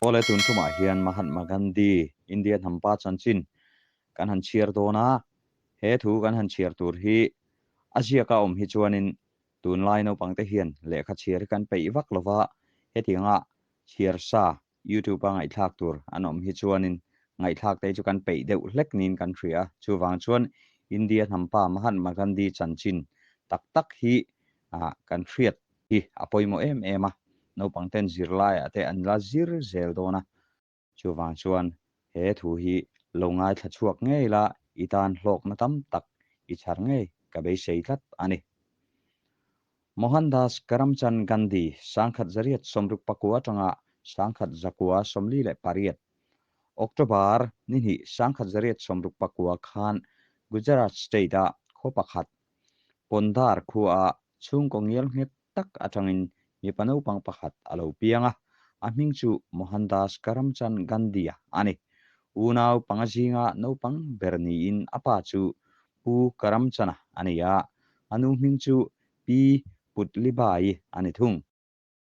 Awle tun tumah hian Mahatma Gandhi, India hnampa chanchin kan han chhiar dawn a, he thu kan han chhiar tur hi a ziaka awm hi chuanin tunlai naupangte hian lehkha chhiar hi kan peih vak lova, hetianga chhiar sa YouTube a ngaihthlak tur an awm hi chuanin ngaihthlak te chu kan peih deuh hlek niin kan hria a, chuvang chuan India hnampa Mahatma Gandhi chanchin tak tak hi kan hriat hi a pawimawh em em a, naupang ten zirlaiah te an la zir zel dawn a, chuvang chuan he thu hi lo ngaithla chhuak ngei la i tan hlawkna tam tak i chhar ngei ka beisei tlat a ni. Mohandas Karamchand Gandhi, 1969 atanga 1948, October ni hnih 1969 khan Gujarat state-a khaw pakhat, Pondar khuaah chhungkaw ngial nghet tak atangin mipa naupang pakhat a lo piang a, a hming chu Mohandas Karamchand Gandhi-a a ni. Unau panga zinga naupang ber niin a pa chu Pu Karamchana a ni a, a nu hming chu Pi Putlibai a ni thung.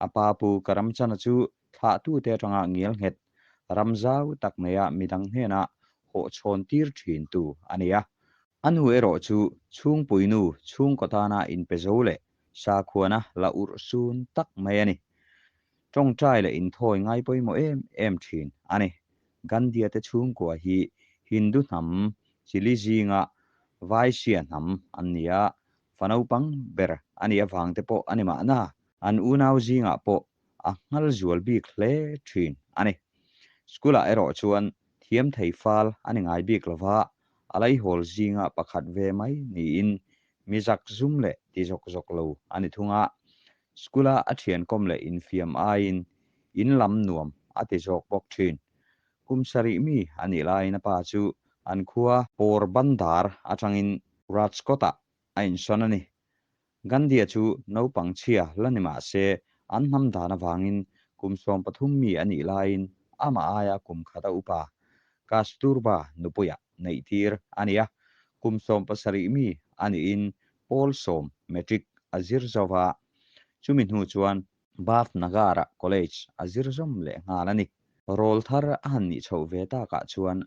A pa Pu Karamchana chu thlahtute atanga ngial nghet, ram zau tak neia midang hnena hawhchhawn tir thintu a ni a. A nu erawh chu chhungpuinu chhungkaw tana inpe zo leh sakhuana la urh sun tak mai a ni. Tawngtai leh inthawi ngai pawimawh em em thin a ni. Gandhia te chhungkua hi Hindu hnam chili zinga Vaishya hnam an ni a, fa naupang ber a nih avang te pawh a ni mahna, an unau zingah pawh a nghal zual bik hle thin a ni. School-ah erawh chuan thiam thei fal a ni ngai bik lova, a laihawl zinga pakhat ve mai niin mi zak zum leh ti zawk zawk lo a ni thung a. School-a a thiankawm leh infiam aiin in lam nuam a ti zawk bawk thin. Kum sarih mi a nih laiin a pa chu an khua Porbandar atangin Rajkot-ah a insawn a ni. Gandhi-a chu naupang chhia la ni mah se an hnam dan avangin kum 13 mi a nih laiin amah aia kum khat a upa Kasturba nupuia neihtir a ni a. Kum 17 mi a nihin Pawl 10 Matric a zir zo va, chumi hnu chuan Bhavnagar-ah college a zir zawm leh nghal a ni. Rawl thar a han nih chhoh ve takah chuan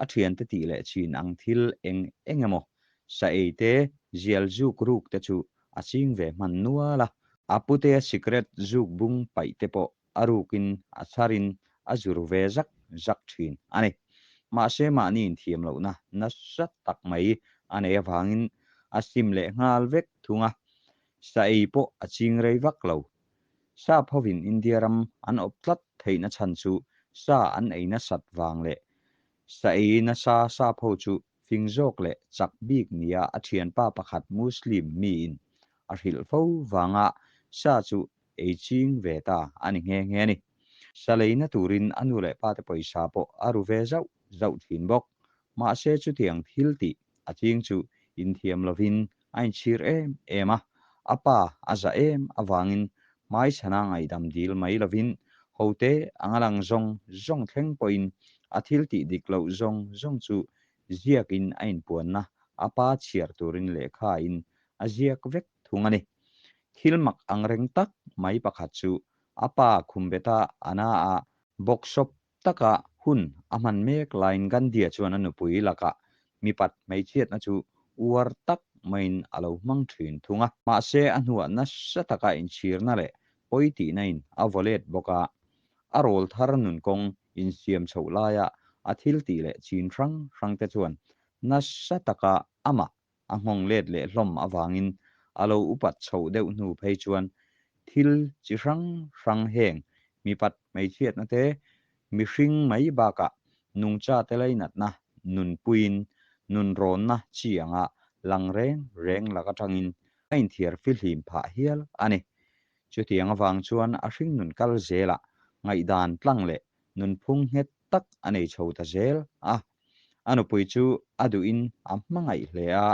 a thiante tih leh chin ang thil eng eng emaw, sa ei te, zial zuk ruk te chu a ching ve hman nual a. A putea sikret zuk bung paih te pawh a rukin a chharin a zur ve zak zak thin a ni. Mahse mahni inthiam lohna nasa tak mai a nei avangin a sim leh nghal vek thung a. Sa ei pawh a ching rei vak lo. Sap hovin India ram an awp tlat theihna chhan chu sa an ei nasat vang leh sa ei nasa sap ho chu fing zawk leh chak bik nia a thianpa pakhat Muslim miin a hrilh fo vanga sa chu ei ching ve ta a ni nghe nghe a ni. Sa leina turin a nu leh pate pawisa pawh a ru ve zauh zauh thin bawk. Mahse chutiang thil tih a ching chu inthiam lovin a inchhir em em a, a pa a za em avangin hmaichhana ngaihdam dil mai lovin hote anga lang zawng zawng thleng pawhin a thil tih dik loh zawng zawng chu ziakin a inpuanna a pa chhiar turin lehkhain a ziak vek thung a ni. Thil mak ang reng tak mai pakhat chu a pa khumbeta a na a, bawksawp taka hun a hman mek laiin Gandhi-a chuan a nupui lakah mipat hmeichhiatna chu uar tak maiin a lo hmang thin thung a. Mahse, a hnuah nasa taka inchhirna leh pawi tihna-in a vaw let bawk a. A rawl thar nunkawng insiam chhoh laia a thil tih leh chin hrang hrangte chuan nasa taka amah a nghawng let leh hlawm avangin a lo upat chhoh deuh hnu phei chuan thil chi hrang hrang heng mipat hmeichhiatna te, mihring mai bakah nungcha te lainatna nunpuiin nunrawnna chi anga lang reng reng lak atangin a inthiar fihlim phah hial a ni. Chutiang avang chuan a hringnun kal zelah ngaihdan tlang leh nunphung nghet tak a nei chho ta zel a. A nupui chu a duhin a hmangaih hle a,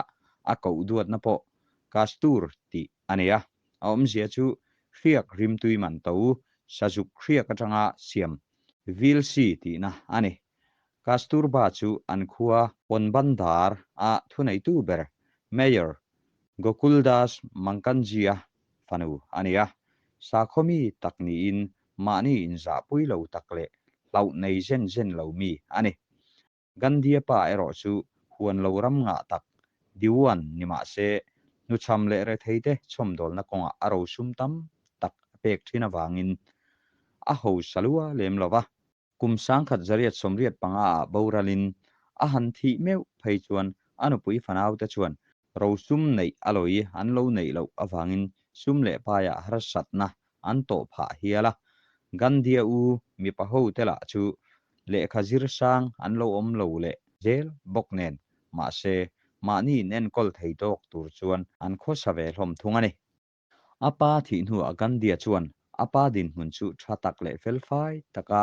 a koh duatna pawh Kastur tih a nei a. A awmzia chu hriak rimtui man to sazuk hriak atanga siam Vilsi tihna a ni. Kasturba chu an khua Ponbandar a thuneitu ber Mayor Gokuldas Mankanji-a fanu a ni a. Sakhaw mi tak niin mahni inzahpui lo tak leh. hlauh nei zen zen lo mi a ni. Gandhi-a pa erawh chu huan lo ram ngah tak, Diwan, ni mah se, hnuchham leh retheite chhawmdawlna kawngah a rosum tam tak a pek thin avangin a hausa lua lem lo va. Kum 1985 ah boralin a han thih meuh phei chuan a nupui fanaute chuan rosum neih a lawi an lo neih loh avangin sum leh paiah harsatna an tawh phah hial a. Gandhi-a u mipa hote lah chu lehkha zir sang an lo awm lo leh zel bawk nen, mahse mahni inenkawl thei tawk tur chuan an khawsa ve hlawm thung a ni. A pa thih hnuah Gandhi-a chuan a pa dinhmun chu tha tak leh felfai taka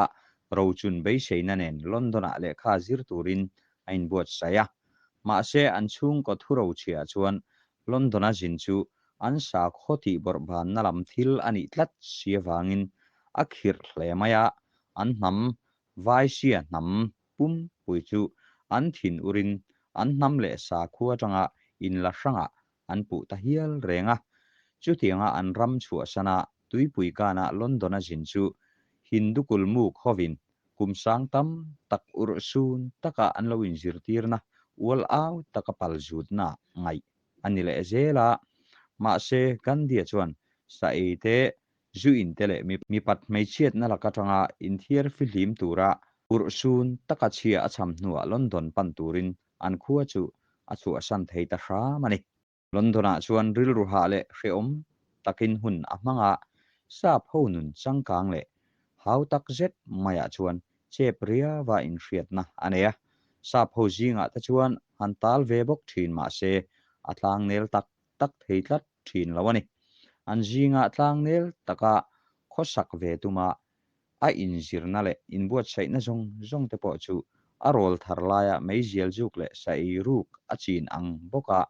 rochun beiseina nen London-ah lehkha zir turin a inbuatsaih a. Mahse an chhungkaw thurochhiah chuan London-a zin chu an sakhaw tih bawrhbanna lam thil a nih tlat si avangin a khirh hle mai a, an hnam Vaishya hnam pumpui chu an thin urin an hnam leh sakhua atanga inla hrangah an puh ta hial reng a. Chutianga an ram chhuahsana tuipui kana London-a zin chu Hindu kulmuk hovin kum sang tam tak urhsun taka an lo inzirtirna ual au taka pal zutna ngaih a ni leh zel a. Mahse, Gandhi-a chuan sa ei te, zu in te leh mipat hmeichhiatna lak atanga inthiar fihlim tura urhsun taka chhia a cham hnuah London pan turin an khua chu a chhuahsan thei ta hram a ni. London-ah chuan rilru hah leh hrehawm takin hun a hmang a, sap ho nun changkang leh hau tak zet maiah chuan chep riava inhriatna a nei a. Sap ho zingah te chuan han tal ve bawk thin mah se a tlangnel tak tak thei tlat thin lo a ni. An zingah tlangnel taka khawsak ve tuma a inzirna leh inbuatsaihna zawng zawng te pawh chu a rawl thar laia meizial zuk leh sa ei ruk a chin ang bawka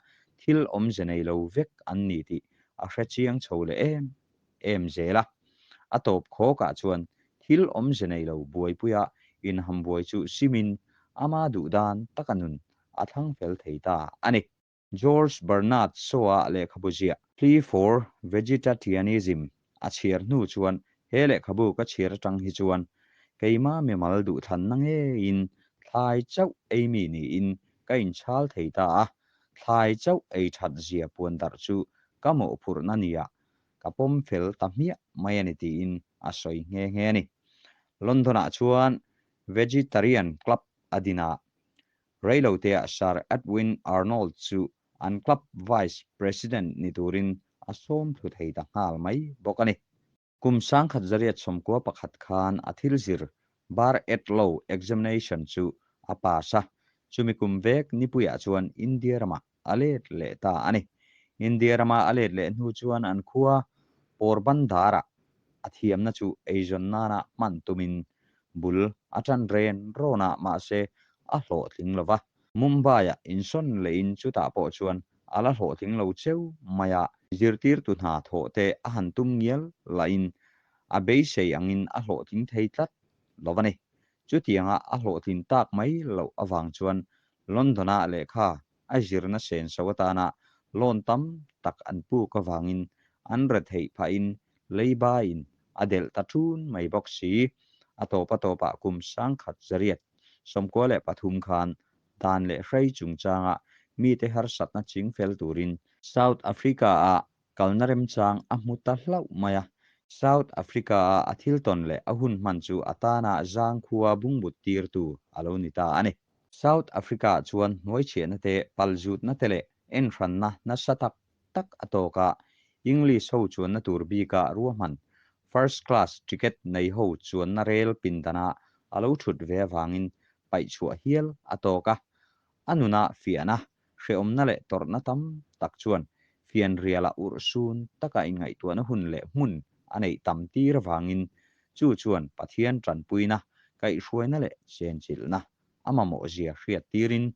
thil awmze nei lo vek an ni tih a hre chiang chho leh em em zel a. A tawp khawkah chuan thil awmze nei lo buaipuia inhambuai chu simin ama duh dan taka nun a thlang fel thei ta a ni. George Bernard Shaw-a lehkhabu ziah Plea for Vegetarianism a chhiar hnu chuan he lehkhabu ka chhiar atang hi chuan keima mimal duhthlanna ngeiin thlai chauh ei mi niin ka inchhal thei ta a, thlai chauh ei that zia puan darh chu ka mawhphurhna nia ka pawm fel ta hmiah mai a ni tiin a sawi nghe nghe a ni. London-ah chuan Vegetarian Club a din a, Reiloteah Sir Edwin Arnold chu an club Vice President ni turin a sawm thlu thei ta nghal mai bawk a ni. Kum 1991 khan a thil zir Bar at Law Examination chu a pass a, chumi kum vek nipuiah chuan India ramah a let leh ta a ni. India rama a let leh hnu chuan an khua Porbandar-ah a thiamna chu eizawn nana hman tumin bul a tan ren rawn a, mahse a hlawhtling lo va. Mumbai-ah insawn lehin chutah pawh chuan a la hlawhtling lo cheu mai a, zirtirtu hna thawh te a han tum ngial lahin a beisei angin a hlawhtling thei tlat lo a ni. Chutianga a hlawhtlin tak mai loh avang chuan London-a lehkha a zirna senso atana loan tam tak an puk avangin an retheih phahin leibaiin a delh ta ṭun mai bawk si. A tawp a tawpah kum 1993 khan dan leh hrei chungchanga mite harsatna chingfel turin South Africa-ah kalna remchang a hmu ta hlauh mai a. South Africa-a a thil tawn leh a hun hman chu a tana zangkhua bungbut tirtu a lo ni ta a ni. South Africa-ah chuan hnuaichhiahna te, palzutna te leh enhranna nasa tak tak a tawk a, English ho chuanna tur bika ruahman first class ticket nei ho chuanna rel pindana a lo thut ve avangin paihchhuah hial a tawk a. A nuna fiahna, hrehawmna leh tawrhna tam tak chuan fianriala urhsun taka inngaihtuahna hun leh hmun a neih tam tir avangin chu chuan Pathian tanpuina, kaihhruaina leh chenchilhna a mamawhzia hriat tirin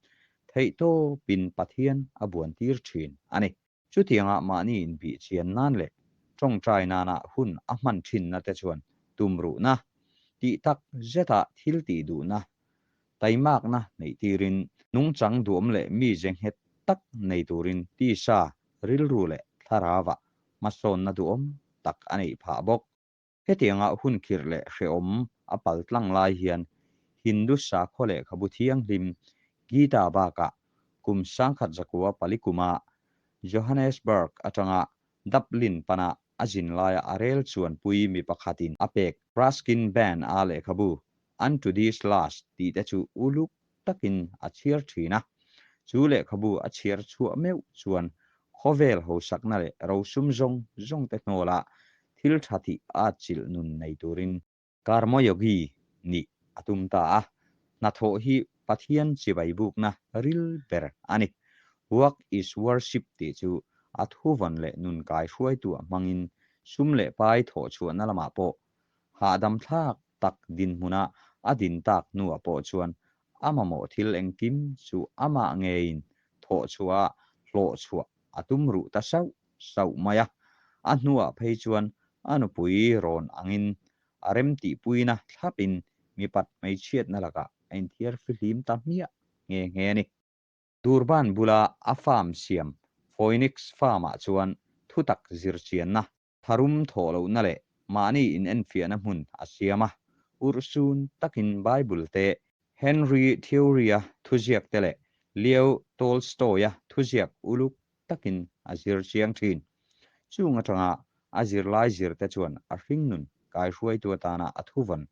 theihtawpin Pathian a buan tir thin a ni. Chutianga mahni inbih chian nan leh tawngtai nana hun a hman thinna te chuan tumruhna, tih tak zeta thil tih duhna, taimakna neih tirin nungchang duam leh mize nghet tak nei turin tisa, rilru leh thlarauah hmasawnna duhawm tak a neih phah bawk. Hetianga hun khirh leh hrehawm a paltlang lai hian Hindu sakhaw lehkhabu thianghlim Gita bakah kum 1004 kuma Johannesburg atanga Dublin pana a zin laia a rel chuanpui mi pakhatin a pek Ruskin Band a lehkhabu Unto This Last tih te chu uluk takin a chhiar thin a. Chu lehkhabu a chhiar chhuah meuh chuan khawvel hosakna leh rosum zawng zawng te hnawlah thil tha tih a chilh nun nei turin Karmayogi nih a tum ta a. Hnathawh hi Pathian chibai bukna ril ber a ni. Work is worship tih chu a thuvawn leh nun kai hruaitu a hmangin sum leh pai thawh chhuahna lamah pawh hahdam thlak tak dinhmuna a din tak hnuah pawh chuan a mamawh thil engkim chu amah ngeiin thawh chhuah a hlawh chhuah a tum ruh ta sauh sauh mai a. A hnuah phei chuan a nupui rawn angin a remtihpuina thlapin mipat hmeichhiatna lakah a inthiar fihlim ta hmiah nghe nghe a ni. Durban bula a farm siam Phoenix Farm-ah chuan thutak zirchianna Tharum thawh lohna leh mahni inenfiahna hmun a siam a, urhsun takin Bible te, Henry Theory-a thuziak te leh Leo Tolstoy-a thuziak uluk takin a zir chiang thin. Chung atanga a zirlai zirte chuan a hringnun kaihruaitu atana a thuvawn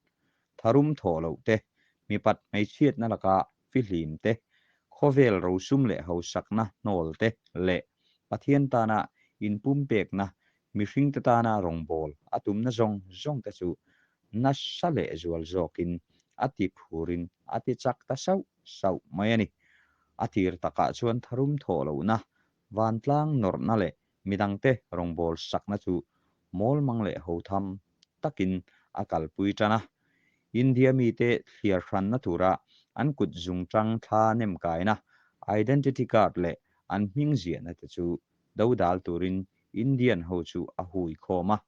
tharum thawh loh te, mipat hmeichhiatna laka fihlim te, khawvel rosum leh hausakna hnawl te leh Pathian tana inpumpekna, mihringte tana rawngbâwl a tumna zawng zawng te chu nasa leh zual zawkin a ti phurin a ti chak ta sauh sauh mai a ni. A tir takah chuan tharum thawh lohna, vantlang nawrhna leh midangte rawngbâwl sakna chu mawlmang leh hotham takin a kalpui tan a. India mite thliar hranna tura an kut zungchang thla nemkaina, identity card, leh an hming ziahna te chu dodal turin Indian ho chu a hui khawm a.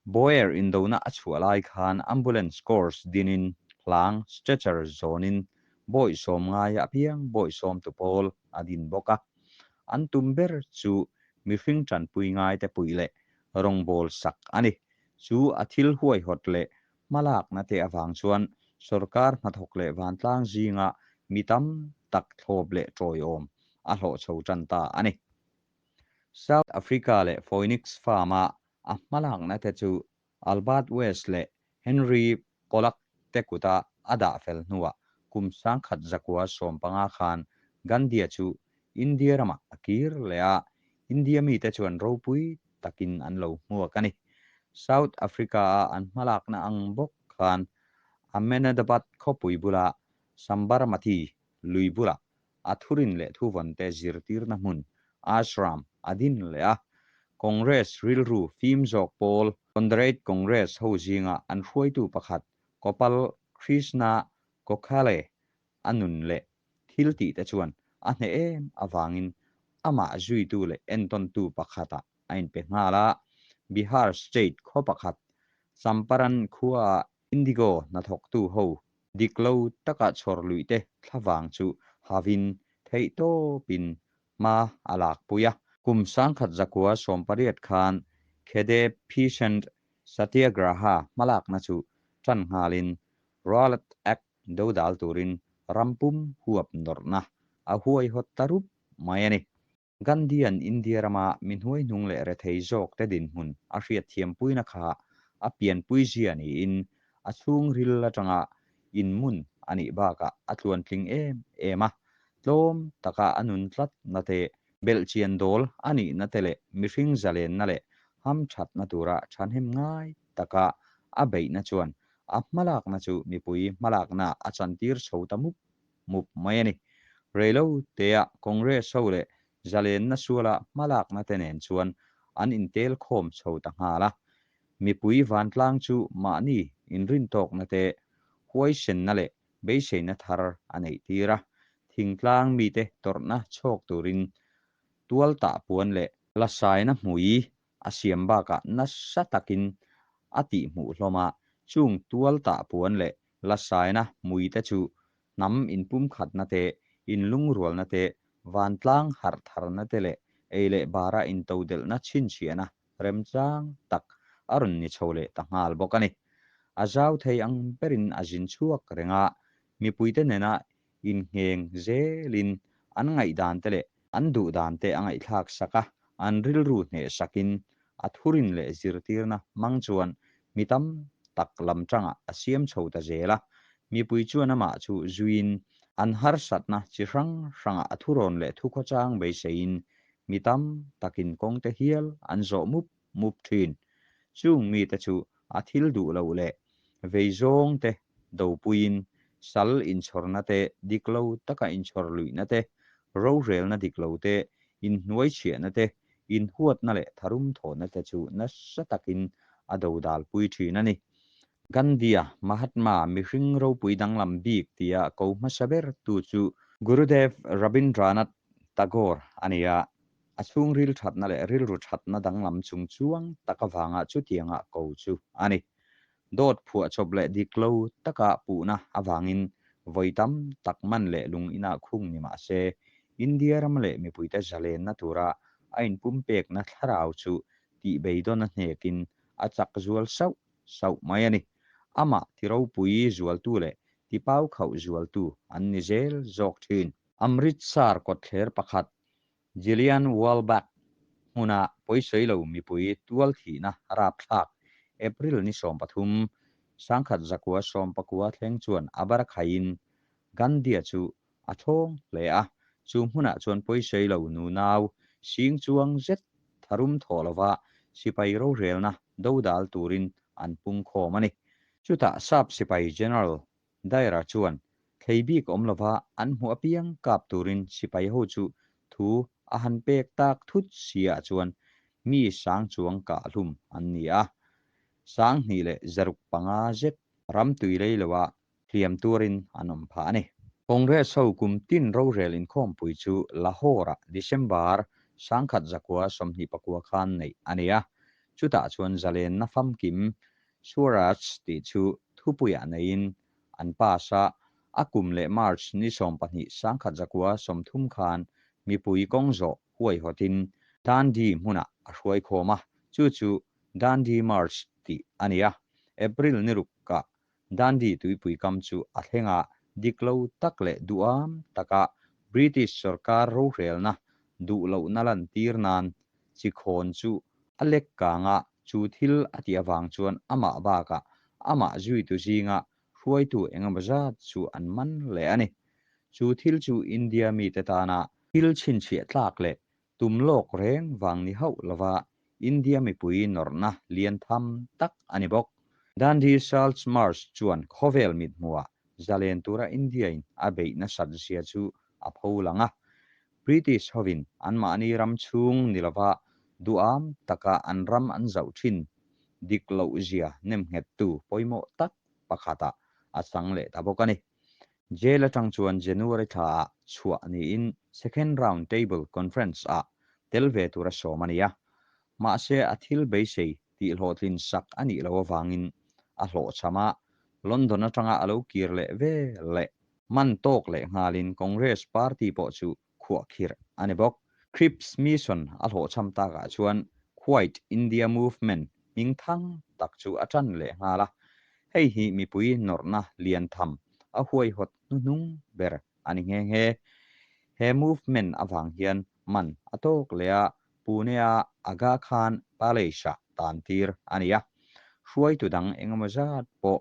Boer indona a chhuah lai khan ambulance corps dinin hlang, stretcher, zawnin bawihsawm ngaia apiang bawihsawmtu pawl a din bawk a. An tum ber chu mihring tanpui ngaite puih leh rawngbâwl sak a ni. Chu a thil huaihawt leh hmalakna te avang chuan sorkar hnathawk leh vantlang zinga mi tam tak thlawp leh tawiawm a hlawh chho tan ta a ni. South Africa leh Phoenix Farm-a a hmalakna te chu Albert West leh Henry Polak te kuta a dah fel hnuah kum 1915 khan Gandhi-a chu India ramah a kir leh a, India mite chuan ropui takin an lo hmuak a ni. South Africa-a an hmalakna ang bawk khan Ahmedabad khawpui bula Sabarmati lui bulah a thurin leh thuvawnte zirtirna hmun, ashram, a din leh a. Congress rilru fim zawk pawl, Confederate Congress ho zinga an hruaitu pakhat Gopal Krishna Gokhale a nun leh thil tih te chuan a hneh em avangin amah zuitu leh entawntu pakhatah a inpe nghal a. Bihar state khaw pakhat Champaran khuaah Indigo hnathawktu ho dik lo taka chhawr luih te thlavang chu havin theih tawpin hma a lakpui a. Kum 1918 khan Khede Peasant Satyagraha hmalakna chu tan nghalin Rowlatt Act dodal turin rampum huap nawrhna a huaihawt ta rup mai a ni. Gandhi-a'n India rama mi hnuaihnung leh rethei zawkte dinhmun a hriatthiampuina kha a pianpui zia niin a chhungril atanga inmun a nih bakah a tluantling em em a, tlawm taka a nun tlatna te, belhchian dawl a nihna te leh mihring zalenna leh hamthatna tura thahnem ngai taka a beihna chuan a hmalakna chu mipui hmalaknaah a chantir chho ta mup mup mai a ni. Reilo tea Congress ho leh zalenna suala hmalakna te nen chuan an intel khawm chho ta nghal a. Mipui vantlang chu mahni inrintawkna te, huaisenna leh beiseina thar a neih tir a. Thingtlang mite tawrhna chhawk turin tual tah puan leh lasaina hmui a siam bakah nasa takin a tihhmuh hlawm a, chung tual tah puan leh lasaina hmuite chu hnam inpumkhatna te, inlungrualna te, vantlang harh tharna te leh ei leh bara intodelhna chhinchhiahna remchang tak a rawn ni chho leh ta nghal bawk a ni. A zau thei ang berin a zin chhuak reng a, mipuite nena inngheng zelin an ngaihdan te leh an duhdan te a ngaihthlak sak a, an rilru hneh sakin a thurin leh zirtirna hmang chuan mi tam tak lam tangah a siam chho ta zel a. Mipui chuan amah chu zuiin an harsatna chi hrang hrangah a thurawn leh thukhawchang beiseiin mi tam takin kawngte hial an zawh mup mup thin. Chung mite chu a thil duh loh leh vei zawng te dopuiin sal inchhawrna te, dik lo taka inchhawr luihna te, rorelna dik lo te, inhnuaichhiahna te, inhuatna leh tharum thawhna te chu nasa takin a dodalpui thin a ni. Gandhi-a Mahatma mihring ropui danglam bik tia ko hmasa ber tu chu Gurudev Rabindranath Tagore a ni a. A chhungril thatna leh rilru thatna danglam chung chuang tak avanga chutianga ko chu a ni. Dawt phuahchawp leh dik lo taka puhna avangin vawi tam tak man leh lung inah khung ni mah se, India ram leh mipuite zalenna tura a inpumpekna thlarau chu tihbeidawn a hnekin a chak zual sauh sauh mai a ni. Amah ti ropui zualtu leh ti pau khauh zualtu an ni zel zawk thin. Amritsar kawtthler pakhat Jillian Walbach hmuna pawisawi lo mipui tual thihna rapthlak April ni 13, 1919 thleng chuan a barakhaiin Gandhi-a chu a thawng hle a, chu hmunah chuan pawisawi lo nunau sing chuang zet tharum thawh lova sipai rorelna dodal turin an pungkhawm a ni. Chutah Sap sipai General Dyer-a chuan thlei bik awm lova an hmuh apiang kap turin sipai ho chu thu a han pek tak thut si ah chuan mi sang chuang kah hlum an ni a, 2105 zet ram tui lei loah hliam turin an awm phah a ni. Congress ho kum tin rorel inkhawmpui chu Lahore-ah December 1929 khan neih a ni a, chutah chuan zalenna famkim Swaraj tih chu thupuiah neiin an pass a, a kum leh March ni 20 1930 khan mipui kawng zawh huaihawtin Dandi hmunah a hruaikhawm a, chu chu Dandi March tih a ni a, April ni rukah Dandi tuipui kam chu a thleng a, dik lo tak leh duham taka British sorkar rorelna duh lohna lantir nan chi khawn chu a lek kang a, chu thil a tih avang chuan amah bakah amah zuitu zinga hruaitu engemaw zat chu an man leh a ni. Chu thil chu India mite tana thil chhinchhiah tlak leh Tum lawk reng vang ni hauh lova India mipui nawrhna lian tham tak a ni bawk. Dandi Salt March chuan khawvel mithmuhah zalen tura India-in a beih nasat zia chu a pho lang a. British hovin anmahni ram chhung ni lova duham taka an ram an zauh thin dik loh zia nemnghettu pawimawh tak pakhatah a chang leh ta bawk a ni. Jail atang chuan January thla ah chhuah niin Second Round Table Conference ah tel ve tura sawm a ni a. Mahse a thil beisei tih hlawhtlin sak a nih loh avangin a hlawhchham a, London atanga a lo kir leh ve leh man tawk leh nghalin Congress Party pawh chu khuahkhirh a ni bawk. Cripps Mission a hlawhchham takah chuan Quit India Movement hming thang tak chu a tan leh nghal a, hei hi mipui nawrhna lian tham a huaihawt hnuhnung ber a ni nghe nghe. He movement avang hian man a tawk leh a, Pune-a Aga Khan Palace-ah tan tir a ni a, hruaitu dang engemaw zat pawh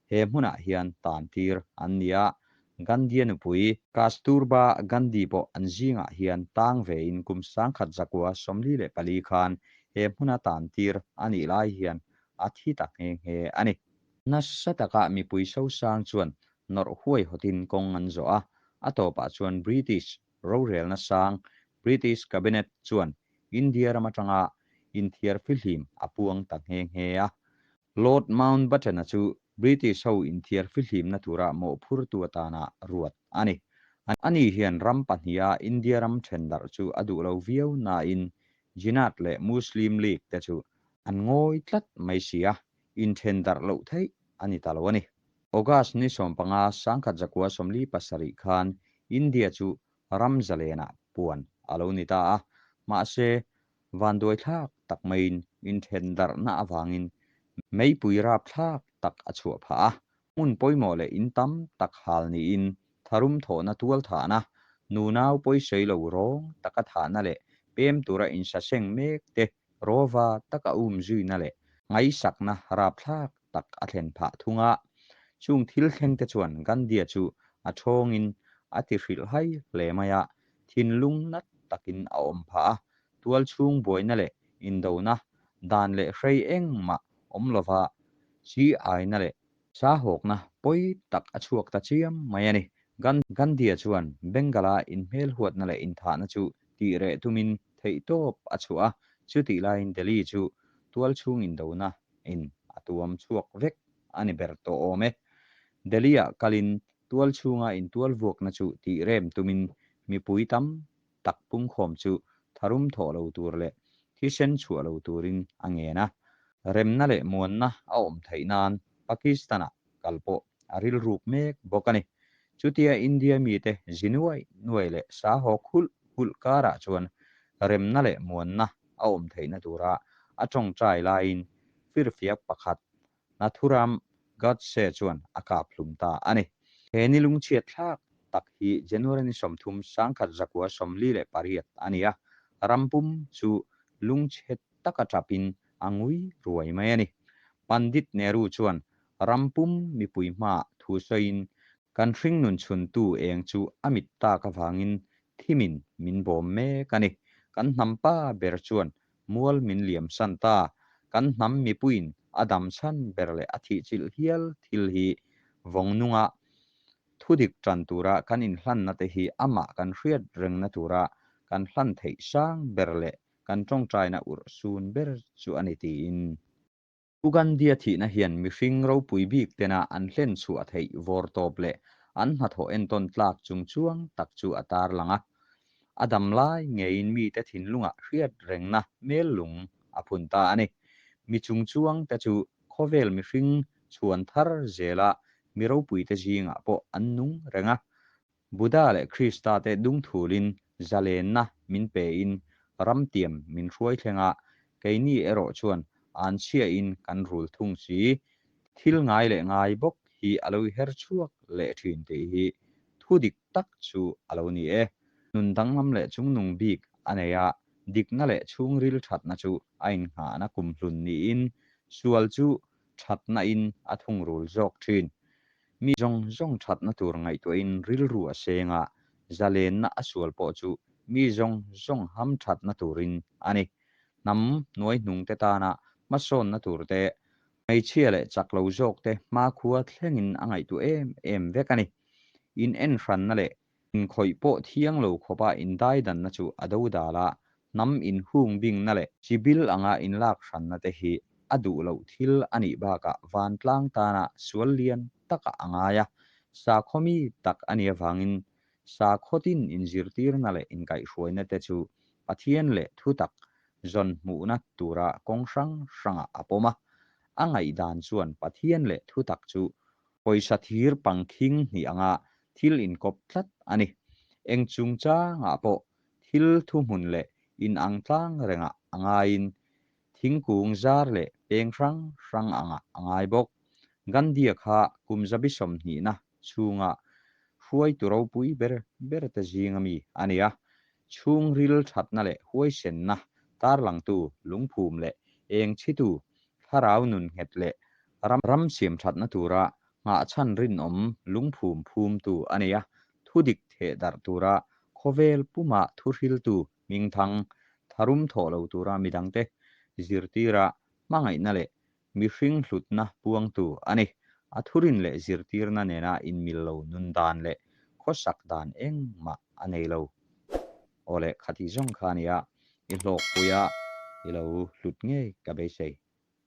He hmunah hian tan tir an ni a, Gandhi-a nupui Kasturba Gandhi pawh an zingah hian tang vein kum 1944 khan he hmuna tan tir a nih lai hian a thi ta nghe nghe a ni. Nasa taka mipui sosang chuan nawrh huaihawtin kawng an zawh a, a tawpah chuan British rorelna sang British Cabinet chuan India ram atanga inthiar fihlim a puang ta nghe nghe a. Lord Mountbatten-a chu British ho inthiar fihlimna tura mawhphurtu atana ruat a ni. Ani hian ram pahniha India ram thendarh chu a duh lo viau nain Jinnah leh Muslim League te chu an ngawi tlat mai si a, inthendarh loh theih a ni ta lo a ni. August ni 15, 1947 khan India chu ram zalenah puan a lo ni ta a, mahse Vanduai thlak tak maiin inthen darhna avangin meipui rap thlak tak a chhuah phah a. Hmun pawimawh leh in tam tak hal niin tharum thawhna tual thahna, nunau pawisawi lo rawng taka thahna leh pem tura insaseng mek te rawva taka um zuina leh ngaihsakna rapthlak tak a thlen phah thung a. Chung thil thleng te chuan Gandhi-a chu a thawngin a ti hrilh hai hle mai a, thinlung nat takin a awm phah a. Tual chhung buaina leh indona, dan leh hrei engmah awm lova chi aina leh Sahawkna pawi tak a chhuak ta chiam mai a ni. Gandhi-a chuan Bengal-a inhmel huatna leh inthahna chu tih reh tumin theihtawp a chhuah a, chutih laiin Delhi chu tualchhung indona in a tuam chhuak vek a ni ber tawh awm e. Delhi-ah kalin tualchhunga intualvuakna chu tih rem tumin mipui tam tak pungkhawm chu tharum thawh lo tur leh thisen chhuah lo turin a ngen a. Remna leh muanna a awm theih nan Pakistan-ah kal pawh a rilruk mek bawk a ni. Chutia India mite zi nuai nuai leh sa hawk hulh hulh karah chuan remna leh muanna a awm theihna tura a tawngtai laiin firfiak pakhat Nathuram Godse chuan a kap hlum ta a ni. He ni lungchhiat thlak tak hi January ni 30 1948 a ni a, ram pum chu lungchhe taka tapin a ngui ruai mai a ni. Pandit Nehru chuan ram pum mipui hmaah thu sawiin, Kan hringnun chhuntu eng chu a mit tak avangin thimin min bawm mek a ni. Kan hnam pa ber chuan Mual min liam san ta. Kan hnam mipuiin a dam chhan ber leh a thihchilh hial thil hi vawng nunga thudik tan tura kan inhlanna te hi amah kan hriat rengna tura kan hlan theih sang ber leh kan tawngtaina urh sun ber chu a ni tiin. Ugandhia thihna hian mihring ropui bik tena an hlen chhuah theih vawr tawp leh an hnathawh entawn tlak chung chuang tak chu a tarlang a. A dam lai ngeiin mite thinlungah hriat rengna hmel lung a phun ta a ni. Mi chung chuang te chu khawvel mihring chhuan thar zela mi ropuite zingah pawh an nung reng a. Buddha leh Krista te dungthulin zalenna min pein ramtiam min hruai thleng a, keini erawh chuan an chhiain kan rul thung si. Thil ngai leh ngai bawk hi a lo her chhuak leh thin tih hi thu dik tak chu a lo ni e. Nun danglam leh chungnung bik a nei a, dikna leh chhungril thatna chu a innghahna kumhlun niin sual chu thatna in a thungrul zawk thin. Mi zawng zawng thatna tur ngaihtuahin rilru a seng a, zalenna a sual pawh chu mi zawng zawng ham thatna turin a ni. Hnam hnuaihnungte tana hmasawnna turte, hmeichhia leh chak lo zawkte hmakhua thlengin a ngaihtuah em em vek a ni. In enhranna leh Inkhawih pawh thiang lo khawpa indaidanna chu a dodal a, hnam inhung bingna leh chibil anga inlak hranna te hi a duh loh thil a nih bakah vantlang tana sual lian takah a ngai a, sakhaw mi tak a nih avangin sakhaw tin inzirtirna leh inkaihhruaina te chu Pathian leh thutak zawn hmuhna tura kawng hrang hrangah a pawm a, a ngaihdan chuan Pathian leh thutak chu Pawisa thir pangkhing hnih anga thil inkawp tlat a ni. Eng chungchangah pawh thil thuhmun leh inang tlang rengah a ngaiin thingkung zar leh peng hrang hrang angah a ngai bawk. Gandhi-a kha kum zabi sawmhnihna chhunga hruaitu ropui ber berte zinga mi a ni a. Chhungril thatna leh huaisenna tarlangtu lungphum leh eng chhitu thlarau nun nghet leh ram ram siam thatna tura nghahchhan rinawm lungphum phumtu a nei a, thudik theh darh tura khawvel puma thuhriltu hmingthang tharum thawh lo tura midangte zirtira hmangaihna leh mihring hlutna puangtu a ni. A thurin leh zirtirna nena inmil lo nun dan leh khawsak dan engmah a nei lo. Aw le, khati zawng kha a nia, i hlawkpuia i lo hlut ngei ka beisei.